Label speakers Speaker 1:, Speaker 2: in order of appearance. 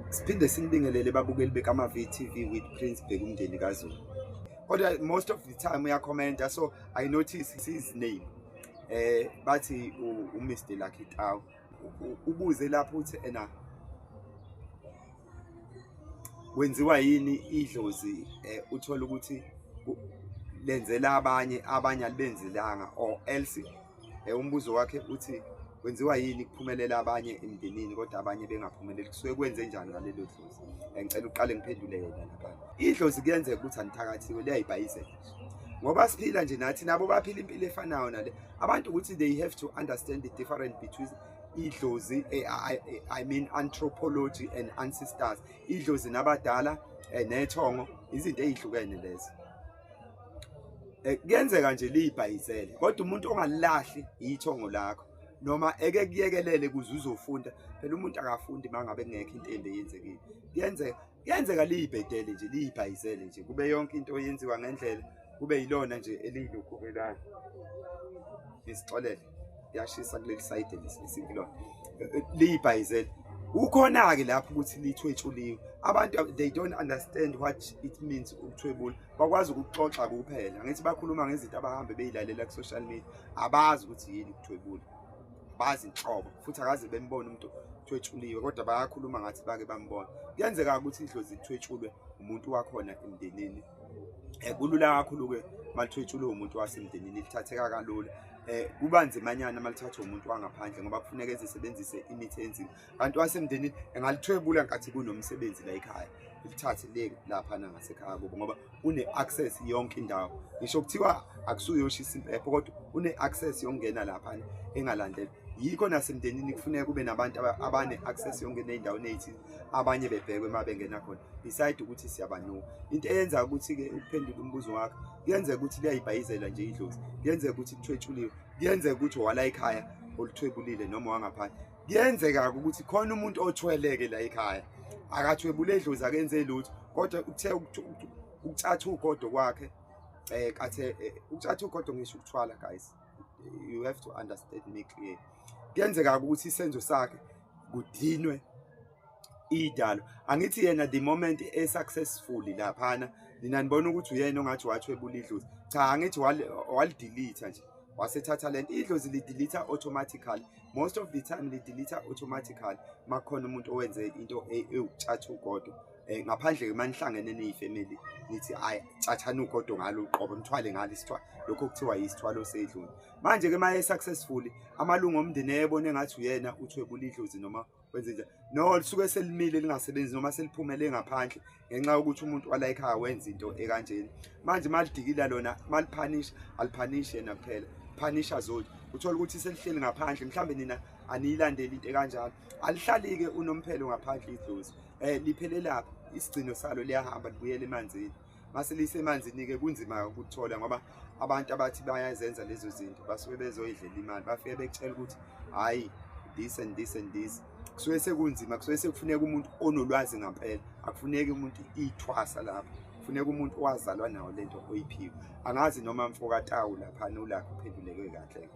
Speaker 1: Siphinde sinibingelele babukeli beKama VTV with Prince Bhekumndeni kaZulu. Kodwa most of the time uyakhomenta, so I notice his name. Bathi u Mr Lucky Tau. Ubuze lapho uthi ena kwenziwa yini idlozi, uthola ukuthi lenzela abanye, abanye alibenzelanga, or else umbuzo wakhe uthi kwenziwa yini kuphumelela abanye emndenini kodwa abanye bengaphumeleli, kusuke kwenze njani ngalelo dlozi? Ngicela uqale ngiphendule yena lapha. Idlozi kuyenzeka ukuthi anithakathiwe, liyayibhayizela ngoba siphila nje nathi, nabo baphila impilo efanayo nale abantu, ukuthi they have to understand the difference between idlozi, I mean anthropology and ancestors. Idlozi nabadala nethongo izinto ezihlukene lezo. Kuyenzeka nje liyibhayizele, kodwa umuntu ongalilahli ithongo lakho noma eke kuyekelele kuze uzofunda. Phela umuntu akafundi mangabe kungekho into embi eyenzekile. Kuyenzeka liyibhedele nje, liyibhayizele nje, kube yonke into eyenziwa ngendlela, kube yilona nje eliyilukhubelayo. Ngisixolele, kuyashisa kuleli side lesikulona. Liyibhayizele ukhona-ke lapho ukuthi lithwetshuliwe. Abantu, they don't understand what it means ukuthwebula. Bakwazi ukuxoxa kuphela, ngithi bakhuluma ngezinto abahambe beyilalela ku-social media, abazi ukuthi yini ukuthwebula, bazi inhlobo futhi akaze bembone umuntu thwetshuliwe, kodwa bayakhuluma ngathi bake bambona. Kuyenzeka ukuthi idlozi lithwetshulwe umuntu wakhona emndenini. Kulula kakhulu-ke malithwetshulwe umuntu wasemndenini, lithatheka kalula. Kuba nzimanyana malithathwa umuntu wangaphandle ngoba kufuneka ezisebenzise imithi enzima, kanti wasemndenini engalithwebula nkathi kunomsebenzi la ekhaya, lithathe le laphana ngasekhaya kubo ngoba une-access yonke indawo. Ngisho kuthiwa akusuyoshisa impepho, kodwa une-access yokungena laphana engalandela. Yikho nasemndenini kufuneka kube nabantu abane-access yokungena ey'ndaweni ey'thize, abanye bebhekwe uma bengena khona, beside ukuthi siyabanuka. Into eyenza ukuthi-ke, ukuphendula umbuzo wakho, kuyenzeka ukuthi liyayibhayizela nje idlozi, kuyenzeka ukuthi kuthwetshuliwe, kuyenzeka ukuthi wala ekhaya oluthwebulile noma wangaphandle. Kuyenzeka ukuthi khona umuntu othweleke la ekhaya, akathwebule idlozi, akenze lutho, kodwa uthe ukutshatha ugodo kwakhe, kathe ukutshatha ugodo, ngisho ukuthwala. Guys, you have to understand me clear. Kuyenzeka ukuthi isenzo sakhe kudinwe idalo. Angithi yena the moment e-successful laphana, nina nibona ukuthi uyena ongathi wathwebula idlozi. Cha, angithi walidelete nje, wasethatha lento. Idlozi lidelete automatically, most of the time lidelete automatically makukhona umuntu owenze into ewukutshatha ugodo, ngaphandle manihlangene niyifamily, nithi hayi, tshathani ugodo ngalo uqobo, nithwale ngalo isithwalo, lokho kuthiwa yisithwalo sedlozi. Manje ke maye successful, amalungu omndeni eyebona engathi uyena uthwebula idlozi noma wenze njani. No, lisuke selimile, lingasebenzi noma seliphumele ngaphandle ngenxa yokuthi umuntu wala ekhaya wenza into ekanjeni. Manje malidikila lona, maliphanisha, aliphanishi yena kuphela, phanisha zodwa. Uthola ukuthi selihleli ngaphandle, mhlambe nina aniyilandeli into ekanjalo. Alihlali-ke unomphelo ngaphandle idlozi, liphelelaphi isigcino salo, liyahamba libuyele emanzini. Mase lisemanzini-ke kunzima ukuthola ngoba abantu abathi bayazenza lezo zinto basuke bezoyidlela imali, bafike bekutshela ukuthi hhayi, this and this and this. Kusuke sekunzima, kusuke sekufuneka umuntu onolwazi ngampela. Akufuneki umuntu ithwasa lapho, kufuneka umuntu owazalwa nawo lento oyiphiwe. Angazi noma mfoka Tawu laphana ulakho uphenduleke kahle.